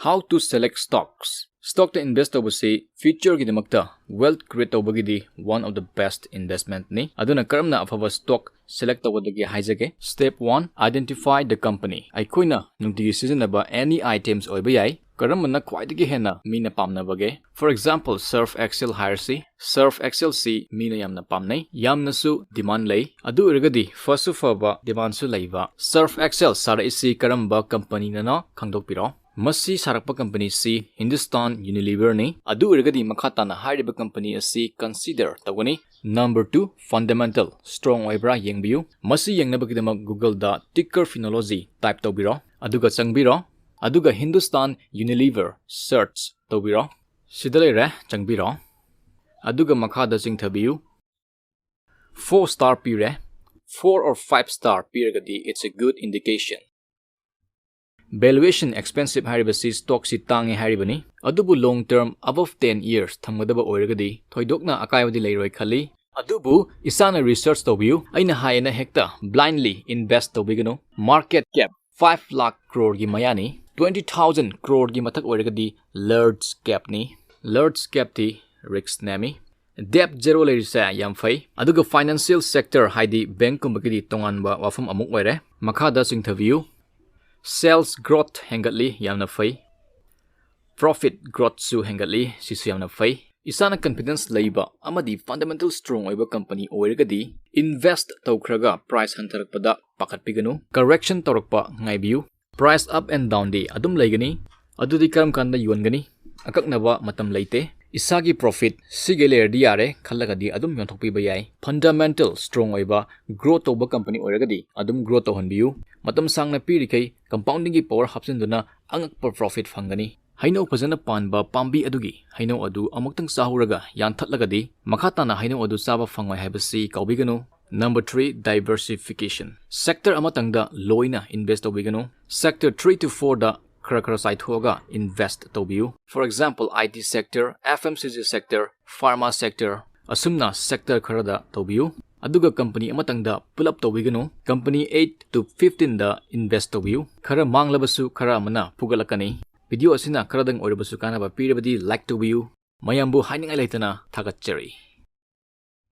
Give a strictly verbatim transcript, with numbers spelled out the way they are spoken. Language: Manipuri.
How to select stocks. Stockꯇ invest ꯇꯧꯕꯁꯤ futureꯒꯤꯗꯃꯛꯇ wealth create ꯇꯧꯕꯒꯤꯗꯤ one of the best investmentꯅꯤ꯫ ꯑꯗꯨꯅ ꯀꯔꯝꯅ ꯑꯐꯕ stock select ꯇꯧꯒꯗꯒꯦ ꯍꯥꯏꯖꯒꯦ꯫ Step one, identify the company. ꯑꯩꯈꯣꯏꯅ ꯅꯨꯡꯇꯤꯒꯤ ꯁꯤꯖꯤꯟꯅꯕ any items ꯑꯣꯏꯕ ꯌꯥꯏ꯫ ꯀꯔꯝꯕꯅ ꯈ꯭ꯋꯥꯏꯗꯒꯤ ꯍꯦꯟꯅ ꯃꯤꯅ ꯄꯥꯝꯅꯕꯒꯦ? For example, Surf Excel ꯍꯥꯏꯔꯁꯤ꯫ Surf Excelꯁꯤ ꯃꯤꯅ ꯌꯥꯝꯅ ꯄꯥꯝꯅꯩ, ꯌꯥꯝꯅꯁꯨ demand ꯂꯩ꯫ ꯑꯗꯨ ꯑꯣꯏꯔꯒꯗꯤ ꯐꯁꯨ ꯐꯕ, demandꯁꯨ ꯂꯩꯕ Surf Excel ꯁꯥꯔꯛꯏꯁꯤ ꯀꯔꯝꯕ companyꯅꯅꯣ ꯈꯪꯗꯣꯛꯄꯤꯔꯣ꯫ ꯃꯁꯤ ꯁꯥꯔꯛꯄ companyꯁꯤ Hindustan Unileverꯅꯤ꯫ ꯑꯗꯨ ꯑꯣꯏꯔꯒꯗꯤ ꯃꯈꯥ ꯇꯥꯅ ꯍꯥꯏꯔꯤꯕ company ꯑꯁꯤ consider ꯇꯧꯒꯅꯤ꯫ Number two, fundamental strong ꯑꯣꯏꯕ꯭ꯔꯥ ꯌꯦꯡꯕꯤꯌꯨ꯫ ꯃꯁꯤ ꯌꯦꯡꯅꯕꯒꯤꯗꯃꯛ Googleꯗ ticker phenology type ꯇꯧꯕꯤꯔꯣ, ꯑꯗꯨꯒ ꯆꯪꯕꯤꯔꯣ, ꯑꯗꯨꯒ Hindustan Unilever search ꯇꯧꯕꯤꯔꯣ꯫ ꯁꯤꯗ ꯂꯩꯔꯦ, ꯆꯪꯕꯤꯔꯣ꯫ ꯑꯗꯨꯒ ꯃꯈꯥꯗ ꯆꯤꯡꯊꯕꯤꯌꯨ꯫ Four star ꯄꯤꯔꯦ꯫ Four or five star ꯄꯤꯔꯒꯗꯤ it's a good indication꯫ Valuation expensive ꯍꯥꯏꯔꯤꯕꯁꯤ stockꯁꯤ ꯇꯥꯡꯉꯦ ꯍꯥꯏꯔꯤꯕꯅꯤ, ꯑꯗꯨꯕꯨ long term above ten years ꯊꯝꯒꯗꯕ ꯑꯣꯏꯔꯒꯗꯤ ꯊꯣꯏꯗꯣꯛꯅ ꯑꯀꯥꯏꯕꯗꯤ ꯂꯩꯔꯣꯏ ꯈꯜꯂꯤ꯫ ꯑꯗꯨꯕꯨ ꯏꯁꯥꯅ research ꯇꯧꯕꯤꯌꯨ, ꯑꯩꯅ ꯍꯥꯏꯌꯦꯅ ꯍꯦꯛꯇ blindly invest ꯇꯧꯕꯤꯒꯅꯨ꯫ Market cap five lakh crore ꯒꯤ ꯃꯌꯥꯅꯤ, twenty thousand crore ꯒꯤ ꯃꯊꯛ ꯑꯣꯏꯔꯒꯗꯤ large capꯅꯤ꯫ Large capꯇꯤ risk ꯅꯦꯝꯃꯤ꯫ Debt zero ꯂꯩꯔꯤꯁꯦ ꯌꯥꯝ ꯐꯩ꯫ ꯑꯗꯨꯒ financial sector ꯍꯥꯏꯗꯤ bankꯀꯨꯝꯕꯒꯤꯗꯤ ꯇꯣꯉꯥꯟꯕ ꯋꯥꯐꯝ ꯑꯃꯨꯛ ꯑꯣꯏꯔꯦ꯫ ꯃꯈꯥꯗ ꯆꯤꯡꯊꯕꯤꯌꯨ꯫ Sales growth ꯍꯦꯟꯒꯠꯂꯤ, ꯌꯥꯝꯅ ꯐꯩ꯫ Profit growthꯁꯨ ꯍꯦꯟꯒꯠꯂꯤ, ꯁꯤꯁꯨ ꯌꯥꯝꯅ ꯐꯩ꯫ ꯏꯁꯥꯅ confidence ꯂꯩꯕ ꯑꯃꯗꯤ fundamental strong ꯑꯣꯏꯕ company ꯑꯣꯏꯔꯒꯗꯤ invest ꯇꯧꯈ꯭ꯔꯒ price ꯍꯟꯊꯔꯛꯄꯗ ꯄꯥꯈꯠꯄꯤꯒꯅꯨ꯫ Correction ꯇꯧꯔꯛꯄ ꯉꯥꯏꯕꯤꯌꯨ꯫ Price up and downꯗꯤ ꯑꯗꯨꯝ ꯂꯩꯒꯅꯤ꯫ ꯑꯗꯨꯗꯤ ꯀꯔꯝ ꯀꯥꯟꯗ ꯌꯣꯟꯒꯅꯤ? ꯑꯀꯛꯅꯕ ꯃꯇꯝ ꯂꯩꯇꯦ꯫ ꯏꯁꯥꯒꯤ profit ꯁꯤꯒꯩ ꯂꯩꯔꯗꯤ ꯌꯥꯔꯦ ꯈꯜꯂꯒꯗꯤ ꯑꯗꯨꯝ ꯌꯣꯟꯊꯣꯛꯄꯤꯕ ꯌꯥꯏ꯫ Fundamental strong ꯑꯣꯏꯕ, grow ꯇꯧꯕ company ꯑꯣꯏꯔꯒꯗꯤ ꯑꯗꯨꯝ grow ꯇꯧꯍꯟꯕꯤꯌꯨ꯫ ꯃꯇꯝ ꯁꯥꯡꯅ ꯄꯤꯔꯤꯈꯩ compoundingꯒꯤ power ꯍꯥꯞꯆꯤꯟꯗꯨꯅ ꯑꯉꯛꯄ profit ꯐꯪꯒꯅꯤ꯫ ꯍꯩꯅꯧ ꯐꯖꯅ ꯄꯥꯟꯕ ꯄꯥꯝꯕꯤ ꯑꯗꯨꯒꯤ ꯍꯩꯅꯧ ꯑꯗꯨ ꯑꯃꯨꯛꯇꯪ ꯆꯥꯍꯧꯔꯒ ꯌꯥꯟꯊꯠꯂꯒꯗꯤ ꯃꯈꯥ ꯇꯥꯅ ꯍꯩꯅꯧ ꯑꯗꯨ ꯆꯥꯕ ꯐꯪꯉꯣꯏ ꯍꯥꯏꯕꯁꯤ ꯀꯥꯎꯕꯤꯒꯅꯨ꯫ Number three, diversification. Sector ꯑꯃꯇꯪꯗ ꯂꯣꯏꯅ invest ꯇꯧꯕꯤꯒꯅꯨ꯫ Sector three to fourꯗ ꯈꯔ ꯈꯔ ꯆꯥꯏꯊꯣꯛꯑꯒ invest ꯇꯧꯕꯤꯌꯨ꯫ For example, I T sector, F M C G sector, pharma sector, ꯑꯁꯨꯝꯅ sector ꯈꯔꯗ ꯇꯧꯕꯤꯌꯨ꯫ ꯑꯗꯨꯒ company ꯑꯃꯇꯪꯗ ꯄꯨꯂꯞ ꯇꯧꯕꯤꯒꯅꯨ꯫ Company eight to fifteen the invest ꯇꯧꯕꯤꯌꯨ꯫ ꯈꯔ ꯃꯥꯡꯂꯕꯁꯨ ꯈꯔ ꯑꯃꯅ ꯐꯨꯒꯠꯂꯛꯀꯅꯤ꯫ Video ꯑꯁꯤꯅ ꯈꯔꯗꯪ ꯑꯣꯏꯔꯕꯁꯨ ꯀꯥꯟꯅꯕ ꯄꯤꯔꯕꯗꯤ like ꯇꯧꯕꯤꯌꯨ꯫ ꯃꯌꯥꯝꯕꯨ ꯍꯥꯏꯅꯤꯡꯉꯥꯏ ꯂꯩꯇꯅ ꯊꯥꯒꯠꯆꯔꯤ꯫